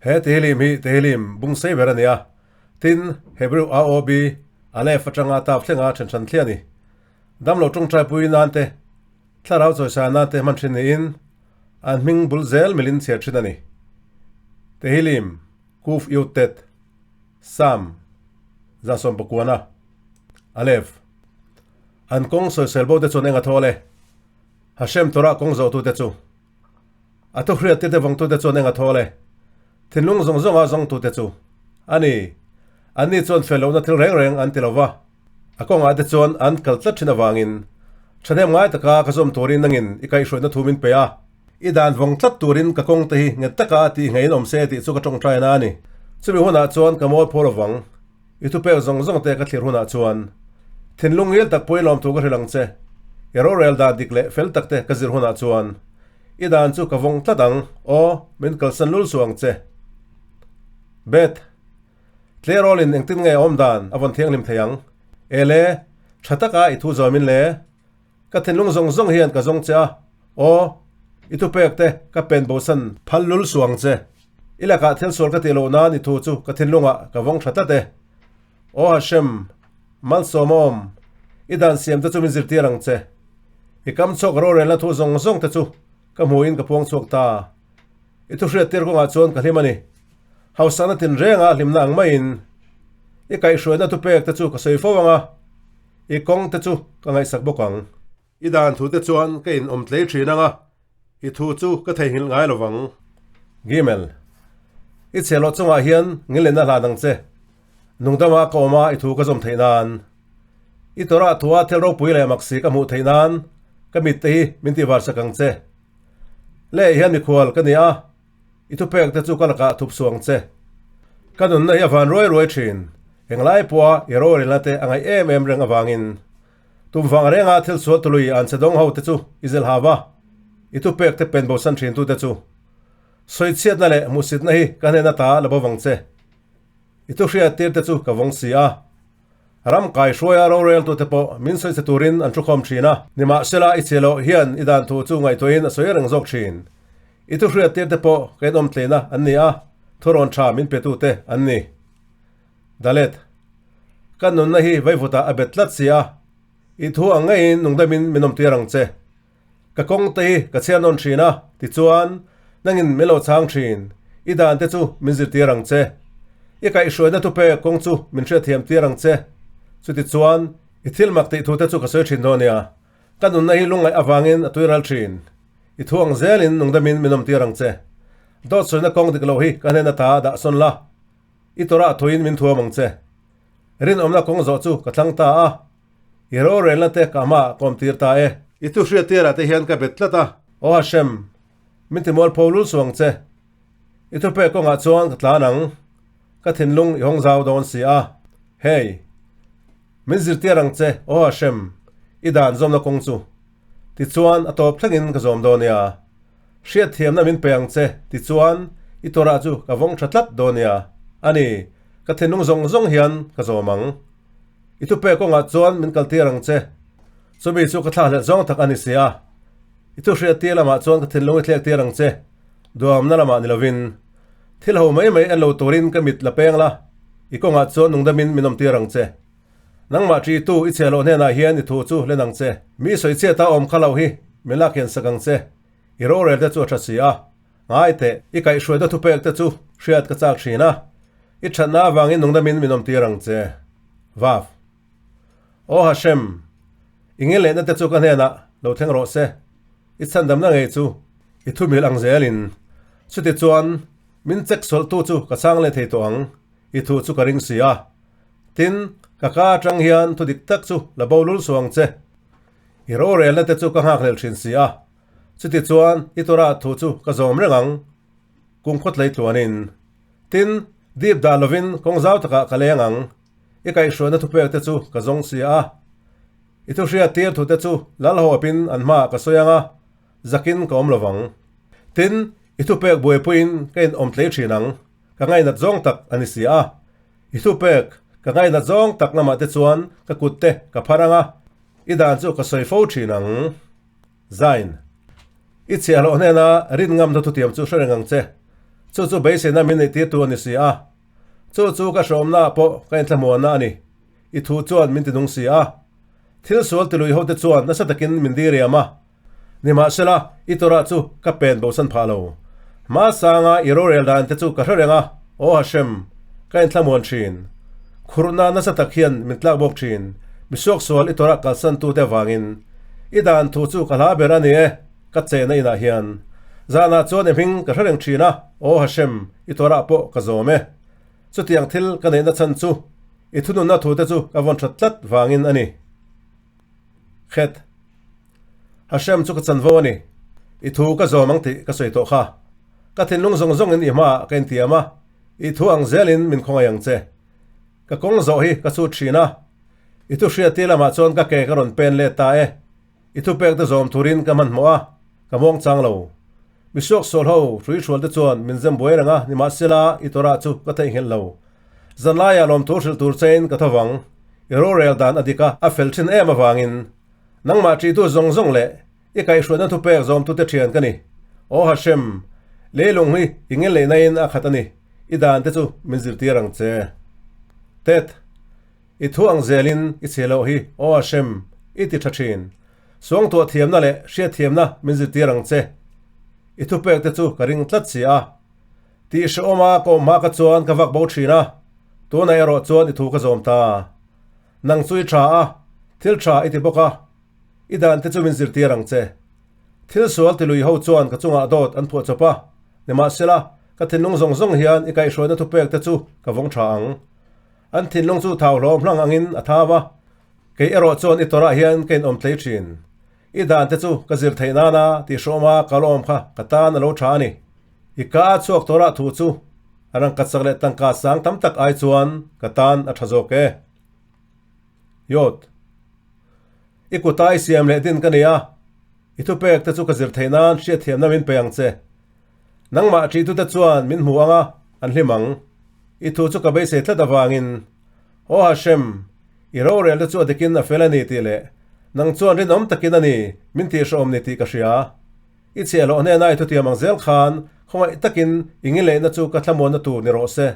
He Tehillim hi Tehillim bung sei ber a ni a, tin, Hebrew AOB, Aleph atanga Tav thlenga then hran thliah a ni. Damlo tawngtaipui nan te, thlarau chawisa nan te hman thin niin, an hming bul zel milin chhiar thin a ni. Tehillim, Kuf Yud Tet, Sam, 119, Aleph. An kawng sawisel bo te chuan eng a thawl e? Hashem Torah kawng zawhtute chu. A thuhriat tete vawngtute chuan eng a thawl e? Thinlung zawng zawnga zawngtute chu. A ni, anni chuan fel lohna thil reng reng an ti lo va, a kawngah te chuan an kal tlat thin avangin thahnem ngai taka ka zawm turin nangin i kaihhruaina thu min pe a. I dan vawng tlat turin ka kawng te hi nghet taka tih ngeiin awm se tih chu ka tawngtaina a ni. Chumi hunah chuan ka mawi phaw lovang. I thupek zawng zawng te ka thlir hunah chuan thinlung ngil tak pawhin lawmthu ka hrilh ang che. I rorel dan dik leh fel tak te ka zir hunah chuan i dan chu ka vawng tlat ang, aw, min kalsan lul suh ang che. Beth, Tlerawlin engtin nge awm dan a vawn thianghlim thei ang? Ele, tha taka i thu zawmin le. Ka thinlung zawng zawng hian ka zawng che a, aw, i thupek te ka pen bosan phal lul suh ang che. I lakah thil sual ka tih loh nan i thu chu ka thinlungah ka vawng tha tlat e. Aw Hashem, malsawmawm, i dan siam te chu min zirtir ang che. I kam chhuak rorelna thu zawng zawng te chu ka hmuhin ka puang chhuak ta. I thu hriattir kawngah chuan ka hlim a ni. Hausakna tinrenga hlimna ang maiin i kaihhruaina thupek te chu ka sawi fo ang a, i kawng te chu ka ngaihsak bawk ang. I dan thu te chuan ka inawm tlei thin ang a, i thu chu ka theihnghilh ngai lo vang. Gimel, I chhiahhlawh chungah hian ngilena hlan ang che. Nungdama ka awm a i thu ka zawm theih nan. I Torah thua thil ropui leh mak si ka hmuh theih nan ka mit te hi min tihvar sak ang che. Leh hian mikhual ka ni a. I thupek te chu ka lakah thup suh ang che. Ka nunna hi a van ruai ruai thin. Englai pawha i rorelna te a ngaih em em reng avangin tum vang renga thil sual tului an che dawng ho te chu i zilh hau va, i thupek te pen bosan thin tu te chu. Sawichhiatna leh hmuhsitna hi ka hnen ata la bo vang che. I thuhriat tir te chu ka vawng si a. Ram kai hruaia roreltute pawh min sawichhe turin an thukhawm thin a, nimahsela i chhe loh hian i dan thu chu ngaihtuahin a sawi reng zawk thin. I thuhriat tirte pawh ka inawm tleina an ni a, thurawn tha min petute an ni. Dalet, Ka nunna hi vaivutah a bet tlat si a, i thu ang ngeiin nungdamin min awmtir ang che. Ka kawng te hi ka chhiar nawn thin a, tichuan, nangin min lo chhang thin, i dan te chu min zirtir ang che. I kaihhruaina thupek kawng chu min hriatthiam tir ang che. Chutichuan, i thil mak tih thu te chu ka sawi thin dawn nia. Ka nunna hi lungngaih avangin a tuiral thin. I thu ang zelin nungdamin min awmtir ang che. Dawt sawina kawng dik loh hi ka hnen ata dah sawn la, i tawrah thuin min thuam ang che. Rinawmna kawng zawh chu ka thlang ta a. I rorelna te ka hmaah ka awmtir ta e. I thu hriattirah te hian ka bet tlat a. Aw Hashem, min ti mualpho lul suh ang che. I thupek kawngah chuan ka tlan ang. Ka thinlung i hawng zau dawn si a. Hey! Min zirtir ang che, aw Hashem, i dan zawmna kawng chu. Tichuan a tawp thlengin ka zawm dawn nia. Hriatthiamna min pe ang che, tichuan i Torah chu ka vawng tha tlat dawn nia. A ni, ka thinlung zawng zawng hian ka zawm ang. I thupek kawngah chuan min kaltir ang che. Chumi chu ka thlakhlelh zawng tak a ni si a. I thu hriattir lamah chuan ka thinlung i thlek tir ang che. Duamna lamah ni lovin. Thil ho mai mai en lo turin ka mit la peng la, i kawngah chuan nungdamin min awmtir ang che. Nangmah ṭihtu i chhe loh hnenah hian i thu chu hlen ang che. Mi sawichhiata awm kha lo hi min lak hian sak ang che. I rorel te chu a ṭha si a. Ngai teh, i kaihhruaina thupek te chu hriat ka chak ṭhin a. I ṭhatna avangin nungdamin min awmtir ang che. Vav. Aw Hashem, i ngelehna te chu ka hnenah lo thleng rawh se. I chhandamna ngei chu i thumil ang zelin. Chutichuan, min chek sawlhtu chu ka chhang leh thei tawh ang, i thu chu ka ring si a. Tin, ka ka atang hian thu dik tak chu la bo lul suh ang che. I rorelna te chu ka nghakhlel thin si a. Chutichuan, i Torah thu chu ka zawm reng ang. Kum khawtlei tluanin. Tin, dip dah lovin kawng zau takah ka leng ang. I kaihhruaina thupek te chu ka zawng si a. I thuhriat tir thute chu lal hawpin an hmaah ka sawi ang a, zakin ka awm lovang. Tin, i thupek buaipuiin ka inawm tlei thin ang, ka ngainat zawng tak a ni si a. I thupek ka ngainat zawng tak lamah te chuan ka kut te ka phar ang a, i dan chu ka sawi fo thin ang. Zain. I chhiahhlawh hnena rin ngamna thutiam chu hre reng ang che. Chu chu beiseina min neihtirtu a ni si a. Chu chu ka hreawmnaah pawh ka inthlamuanna a ni. I thu chuan min tinung si a. Thil sual tilui hote chuan nasa takin min diriam a. Nimahsela, i Torah chu ka pen bosan phah lo. Hmasanga i rorel dan te chu ka hre reng a, Aw Hashem, ka inthlamuan thin. Khurhna nasa tak hian min tlak bawk thin, misuaksual i Torah kalsantute avangin. I dan thu chu ka hla ber a ni e, ka chehna inah hian. Zanah chuan i hming ka hre reng thin a, Aw Hashem, i Torah pawh ka zawm e. Chutiang thil ka neihna chhan chu i thununna thute chu ka vawn that tlat vangin a ni. Khet. Hashem chu ka chanvo a ni. I thu ka zawm ang tih ka sawi tawh kha. Ka thinlung zawng zawngin i hmaah ka intiam a, i thu ang zelin min khawngaih ang che. Ka kawng zawh hi ka chhut thin a, i thu hriattir lamah chuan ka ke ka rawn pen let ta e. I thupek te zawm turin ka hmanhmawh a, ka muang chang lo. Misuak sual ho hrui hrual te chuan min zem buai reng a, nimahsela i Torah chu ka theihnghilh lo. Zanlaiah lawmthu hrilh tur chein ka tho vang. I rorel dan a dik a, a fel thin em avangin Nangmah ṭihtu zawng zawng leh i kaihhruaina thupek zawmtute ṭhian ka ni. Aw Hashem, leilung hi i ngelneihnain a khat a ni, i dan te chu min zirtir ang che. Tet, i thu ang zelin i chhe loh hi, Aw Hashem, i ti ṭha ṭhin. Suangtuah thiamna leh hriatthiamna min zirtir ang che. I thupek te chu ka ring tlat si a. Tih hrehawma ka awm hma ka chuan ka vak bo ṭhin a, tunah erawh chuan i thu ka zawm ta. Nang chu i tha a, thil tha i ti bawk a, i dan te chu min zirtir ang che. Thil sual tilui ho chuan ka chungah dawt an phuah chawp a, nimahsela, ka thinlung zawng zawng hian i kaihhruaina thupek te chu ka vawng tha ang. An thinlung chu thau hlawm hlang angin a thau a, kei erawh chuan i tawrah hian ka inawm tlei thin. I dan te chu ka zir theih nana tihhrawma ka lawm kha ka tan a lo tha a ni. I ka a chhuak tawrah thu chu a rangkachak leh tangka sang tam tak ai chuan ka tan a tha zawk e. Yod. I kuta i siam leh din ka nei a, i thupek te chu ka zir theih nan hriatthiamna min pe ang che. Nangmah ṭihtute chuan min hmu ang a, an hlim ang. I thu chu ka beisei tlat avangin, Aw Hashem, i rorel te chu a dikin a fel a ni tih leh nang chuan rinawm takin a ni min tihhrehawm ni tih ka hria. I chhiahhlawh hnena i thutiam ang zel khan khawngaih takin i ngilehna chu ka thlamuanna tur ni rawh se.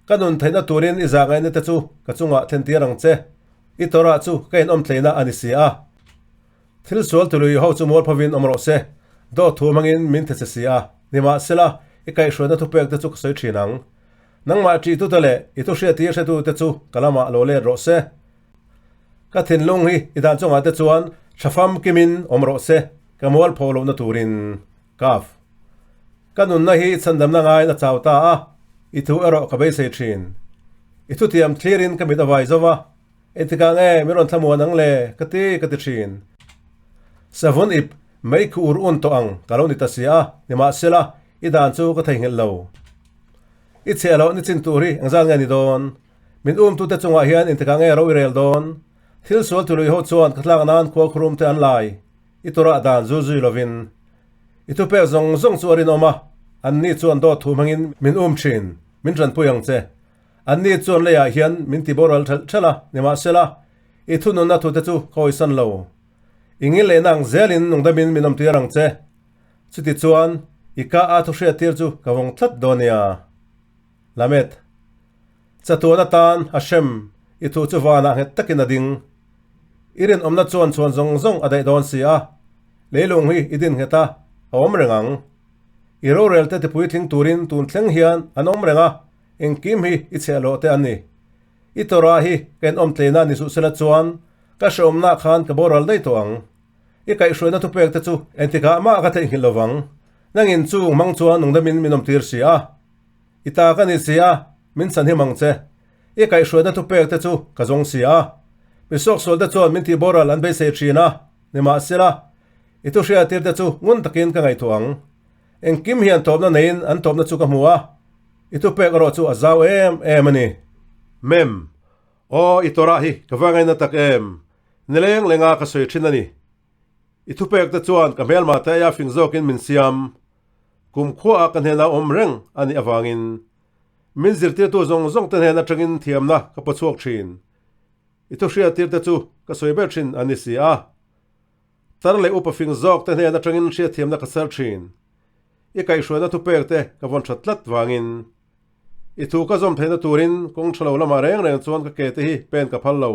Ka nun theihna turin i zahngaihna te chu ka chungah thlentir ang che. I Torah chu ka inawmtleina a ni si a. Thil sual tului ho chu mualphovin awm rawh se, dawt thu hmangin min the che si a, nimahsela, i kaihhruaina thupek te chu ka sawi thin ang. Nangmah ṭihtute leh i thu hriattir hretute chu ka lamah lo let rawh se. Ka thinlung hi i dan chungah te chuan tha famkimin awm rawh se, ka mualpho lohna turin. Kaf. Ka nunna hi chhandamna ngaiin a chau ta a, i thu erawh ka beisei thin. I thutiam thlirin ka mit a vai zo va, Engtikah nge min rawn thlamuan ang le? ka ti ka ti thin. Savun ip mei khu ur un tawh ang ka lo ni ta si a, nimahsela i dan chu ka theihnghilh lo. I chhiah loh ni chin tur hi engzat nge ni dawn? Min umtute chungah hian engtikah nge ro i rel dawn? Thil sual tului ho chuan ka tlak nan khual khurum te an lai i turah dan zul zui lovin. I thupek zawng zawng chu a rinawm a, anni chuan dawt thu hmangin min um thin, min tanpui ang che. Anni chuan leiah hian min ti boral ṭhelh ṭhelh a, nimahsela, i thununna thute chu ka hawisan lo. I ngil lehna ang zelin nungdamin min awmtir ang che. Chutichuan, i ka a thuhriattir chu ka vawng tlat dawn nia. Lamed. Chatuan atan Hashem, i thu chu vanah nghet takin a ding. I rinawmna chuan chhuan zawng zawng a daih dawn si a, leilung hi i din nghet a, a awm reng ang. I rorelte tipuitling turin tun thleng hian an awm reng a, Engkim hi i chhiahhlawh te an ni. I Torah hi ka inawm tleina ni suh sela chuan ka hrehawmna khan ka boral daih tawh ang. I kaihhruaina thupek te chu engtikah mah ka theihnghilh lo vang. Nangin chung hmang chuan nungdamin min awmtir si a. I ta ka ni si a, min chhan him ang che. I kaihhruaina thupek te chu ka zawng si a. Mi suaksual te chuan min tih boral an beisei thin a, nimahsela, i thuhriattir te chu ngun takin ka ngaihtuah ang. Engkim hian tawpna neiin an tawpna chu ka hmu a. I thupek erawh chu a zau em em a ni. Mem, Aw, i Torah hi ka va ngaina tak em? Nileng lenga ka sawi thin a ni. I thupek te chuan ka hmelma te aia fing zawkin min siam. Kum khuaah ka hnena awm reng a nih avangin min zirtirtu zawng zawng te hnen atangin thiamna ka paw chhuak thin. I thuhriattir te chu ka sawi ber thin a ni si a. Tar leh upa fing zawk te hnen atangin hriatthiamna ka chhar thin. I kaihhruaina thupek te ka vawn that tlat vangin. I thu ka zawm theihna turin kawng tha lo lamah reng reng chuan ka ke te hi pen ka phal lo.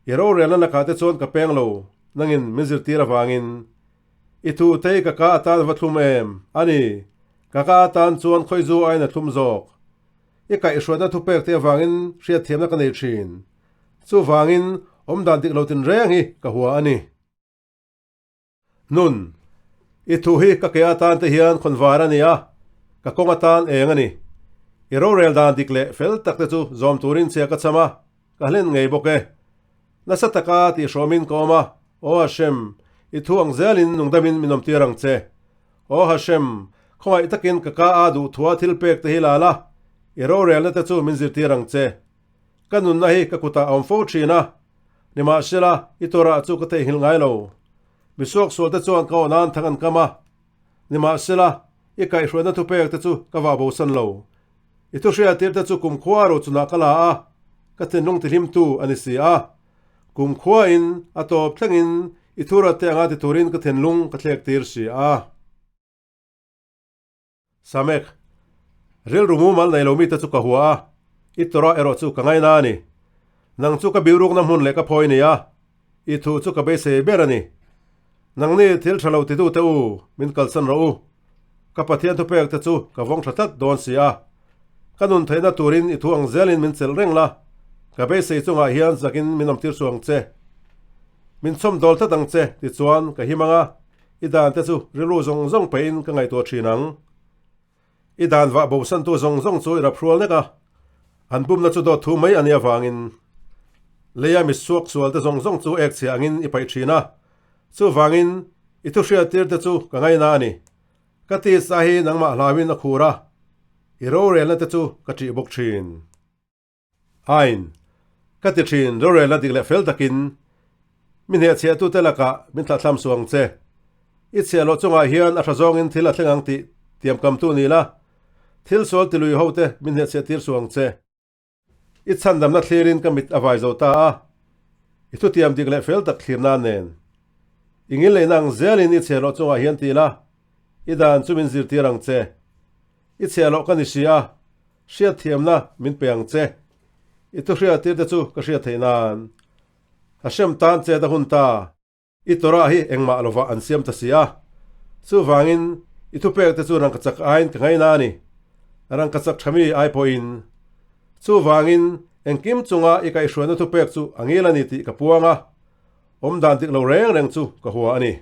I rorelna lakah te chuan ka peng lo, nangin min zirtir avangin. I thu te hi ka ka atan va thlum em? A ni, ka ka atan chuan khawizu aiin a thlum zawk. I kaihhruaina thupek te avangin hriatthiamna ka nei thin. Chuvangin awmdan dik lo tinreng hi ka hua a ni. Nun, I thu hi ka ke atan te hian khawn var a ni a, ka kawng atan eng a ni. I rorel dan dik leh fel tak te chu zawm turin chhia ka cham a, ka hlen ngei bawk e. Nasa taka tihhrawmin ka awm a, Aw Hashem, i thu ang zelin nungdamin min awmtir ang che. Aw Hashem, khawngaih takin ka ka a duhthua thil pek te hi la la, i rorelna te chu min zirtir ang che. Ka nunna hi ka kutah a awm fo thin a, nimahsela i Torah chu ka theihnghilh ngai lo. Misuaksual te chuan ka aw nan thang an kam a, nimahsela i kaihhruaina thupek te chu ka vah bosan lo. I thuhriattir te chu kumkhua rochunah ka la a, ka thinlung tihlimtu a ni si a. Kumkhuain a tawp thlengin i thurat te anga ti turin ka thinlung ka thlek tir si a. Samek, Rilru mumal nei lo mite chu ka hua a, i Torah erawh chu ka ngaina a ni. Nang chu ka bihrukna hmun leh ka phawi ni a, i thu chu ka beisei ber a ni. Nangni thil tha lo titute u, min kalsan rawh u. Ka Pathian thupek te chu ka vawng tha tlat dawn si a. Ka nun theihna turin i thu ang zelin min chelh reng la, ka beisei chungah hian zakin min awmtir suh ang che. Min chhawmdawl tlat ang che, tichuan ka him ang a. I dan te chu rilru zawng zawng peihin ka ngaihtuah thin ang. I dan vah bosantu zawng zawng chu i rap hrual nek a, an bumna chu dawt thu mai a nih avangin leia mi suak sual te zawng zawng chu ek chhia angin i paih thin a. Chuvangin i thu hriattir te chu ka ngaina a ni. Ka tisa hi nangmah hlauin a khur a, i rorelna te chu ka ṭih bawk thin. Ain, ka ti thin rorelna dik leh fel takin mi hnehchhiahtute lakah min thlahthlam suh ang che. I chhiahloh chungah hian a hra zawngin thil a thleng ang tih tiamkamtu ni la, thil sual tilui hote min hnehchhiahtir suh ang che. I chhandamna thlirin ka mit a vai zo ta a, i thutiam dik leh fel tak thlir nan nen. I ngilneihna ang zelin i chhiahloh chungah hian ti la, i dan chu min zirtir ang che. I chhiahloh ka ni si a, Hriatthiamna min pe ang che. I thu hriattir te chu ka hriat theih nan. Hashem tan chet a hun ta. I Torah hi engmah lovah an siam ta si a. Chuvangin i thupek te chu rangkachak aiin ka ngaina a ni. Rangkachak tha mi ai pawhin. Chuvangin engkim chunga i kaihhruaina thupek chu a ngil a ni tih ka puang a. Awmdan dik lo reng reng chu ka hua a ni.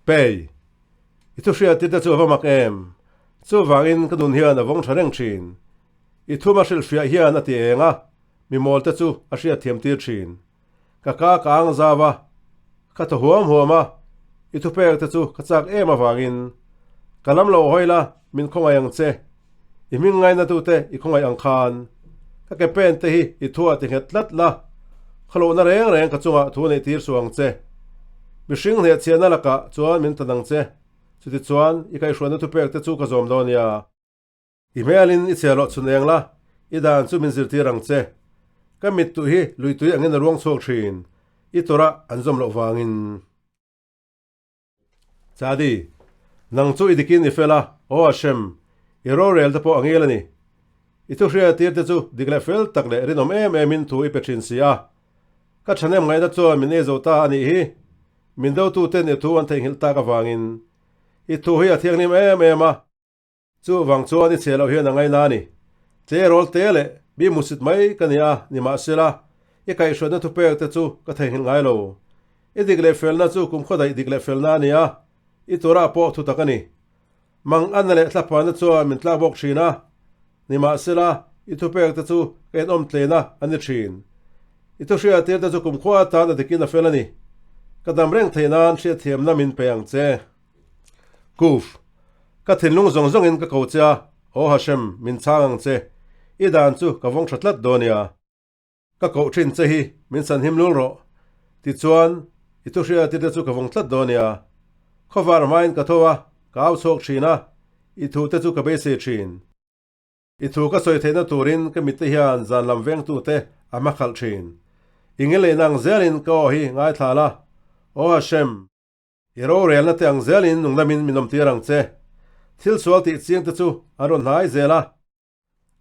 Pei, i thu hriattir te chu a va mak em? Chuvangin ka nun hian a vawng tha reng thin. I thum a hrilhfiah hian a ti eng a, mi mawl te chu a hriatthiam tir thin. Ka ka ka ang zau a, ka thaw huam huam a, i thupek te chu ka chak em avangin. Ka lam lo hawi la, min khawngaih ang che. I hming ngainatute i khawngaih ang khan. Ka ke pen te hi i thuah ti nghet tlat la, khawlohna reng reng ka chungah thu neih tir suh ang che. Mihring hnehchhiahna lakah chuan min tan ang che, chutichuan i kaihhruaina thupek te chu ka zawm dawn nia. I hmelin i chhiahloh chhun eng la, i dan chu min zirtir ang che. Ka mittuh hi luitui angin a ruang chhuak thin, i tawrah an zawm loh vangin. Chadi, nang chu i dikin i fel a, aw Hashem, i rorel te pawh a ngil a ni. I thu hriattir te chu dik leh fel tak leh rinawm em emin thu i pe thin si a. Ka thahnem ngaihna chuan min ei zo ta a nih hi. Min dotuten i thu an theihnghilh tak avangin i thu hi a thianghlim em em a. Chuvang chuan i chhe loh hian a ngaina a ni. Tleirawl te leh mi hmusit mai ka ni a, nimahsela, i kaihhruaina thupek te chu ka theihnghilh ngai lo. I dik leh felna chu kumkhaw daih dik leh felna a ni a, i turah pawh thutak a ni. Mang anna leh thlaphana chuan min tlak bawk thin a, nimahsela, i thupek te chu ka inawm tleina a ni thin. I thuhriattir te chu kumkhua atan a dikin a fel a ni. Ka dam reng theih nan hriatthiamna min pe ang che. Kuf, Ka thinlung zawng zawngin ka ko che a, Aw Hashem, min chhang ang che. I dan chu ka vawng tha tlat dawn nia. Ka koh thin che hi min sanhim lul rawh. Tichuan, i thuhriattir te chu ka vawng tlat dawn nia. Khawvar hmain ka tho a, ka au chhuak thin a, i thu te chu ka beisei thin. I thu ka sawi theihna turin ka mitte hian zan lam vengtute a hma khalh thin. I ngelei nang zelin ka aw hi ngaithla la, Aw Hashem! I rorelna te ang zelin nungdamin min awmtir ang che. Thil sual tih chiang te chu an rawn hnai zel a.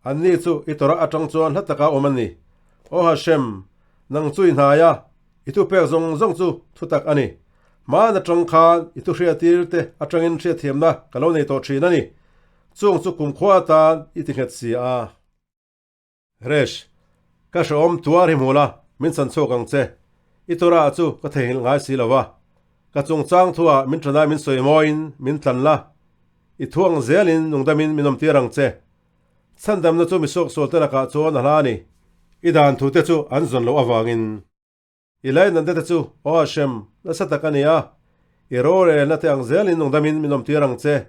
Anni chu i Torah atang chuan hla taka awm a ni. Aw Hashem, nang chu i hnai a, i thupek zawng zawng chu thutak a ni. Hmaan atang khan i thuhriatir te atangin hriatthiamna ka lo nei tawh thin a ni. Chung chu kumkhua atan i ti nghet si a. Resh, ka hrehawm tuar hi hmu la, min chan chhuak ang che. I Torah chu ka theihnghilh ngai si lo va. Ka chungchang thuah min ṭanai min sawi mawiin min tlan la. I thu ang zelin nungdamin min awmtir ang che. Chhandamna chu misuaksualte lakah chuan a hla a ni. I dan thute chu an zawn loh avangin. I lainatna te chu aw Hashem, nasa tak a ni a, i rorelna te ang zelin nungdamin min awmtir ang che.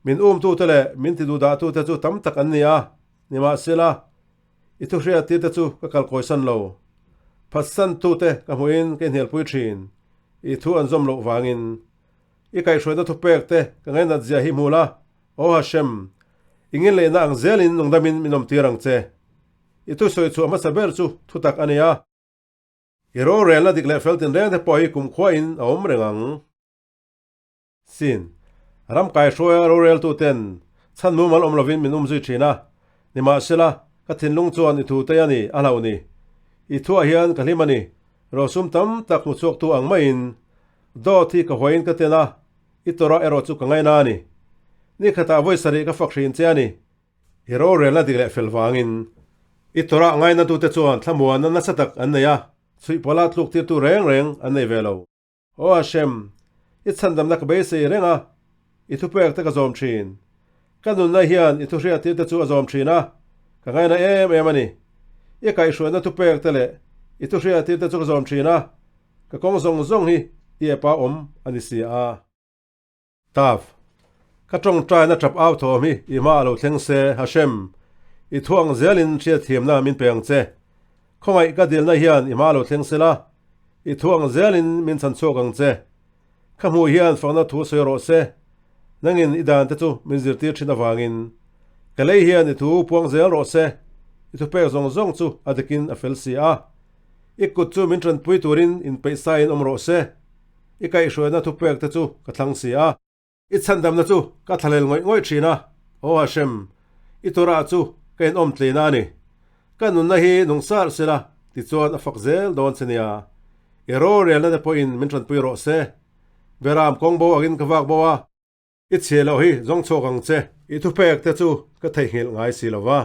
Min umtute leh min tiduhdahtute chu tam tak an ni a, nimahsela, i thuhriattirte chu ka kalkawisan lo. Phatsantute ka hmuhin ka inhnialpui thin, i thu an zawm loh vangin. I kaihhruaina thupekte ka ngainat zia hi hmu la, aw Hashem, i nginleihna ang zelin nungdamin min awmtir ang che. I thusawi chhuah hmasa ber chu thutak a ni a. I rorelna dik leh fel tinreng te pawh hi kumkhua in a awm reng ang. Sin, ram kaihruaia roreltu ten chhan mumal awm lovin min umzui thin a, nimahsela ka thinlung chuan i thu te a ni a hlauh ni. I thuah hian ka hlim a ni, rosum tam tak hmu chhuaktu ang maiin. Dawt hi ka huaiin ka ten a, i tawrah erawh chu ka ngaina a ni. Ni khatah vawi sarih ka fak hrin che a ni. I rorelna dik leh fel vangin i Torah ngainatute chuan thlamuanna nasa tak an nei a, chhuihpawla tluktirtu reng reng an nei ve lo. Aw Hashem, i chhandamna ka beisei reng a, i thupekte ka zawm thin. Ka nunna hian i thuhriattirte chu a zawm thin a, ka ngaina em em a ni. I kaihhruaina thupekte leh i thuhriattirte chu ka zawm thin a, ka kawng zawng zawng hi i epa awm a ni si a. Tav, Ka tawngtaina tap au thawm hi i hma a lo thleng se, Hashem, i thu ang zelin hriatthiamna min pe ang che. Khawngaih ka dilna hian i hma a lo thleng se la, i thu ang zelin min chhan chhuak ang che. Ka hmuh hian fakna thu sawi rawh se, nangin i dan te chu min zirtir thin avangin. Ka lei hian i thu puang zel rawh se, i thupek zawng zawng chu a dikin a fel si a. I kut chu min tanpui turin inpeihsain awm rawh se. I kaihhruaina thupek te chu ka thlang si a. I chhandamna chu ka thlalel ngawih ngawih thin a, Aw Hashem, i Torah chu ka inawm tleina a ni. Ka nunna hi nung sar sela, tichuan a fak zel dawn che nia. I rorelna te pawhin min tanpui rawh se. Beram kawng bo angin ka vak bo a. I chhia loh hi zawng chhuak ang che. I thupek te chu ka theihnghilh ngai si lo va.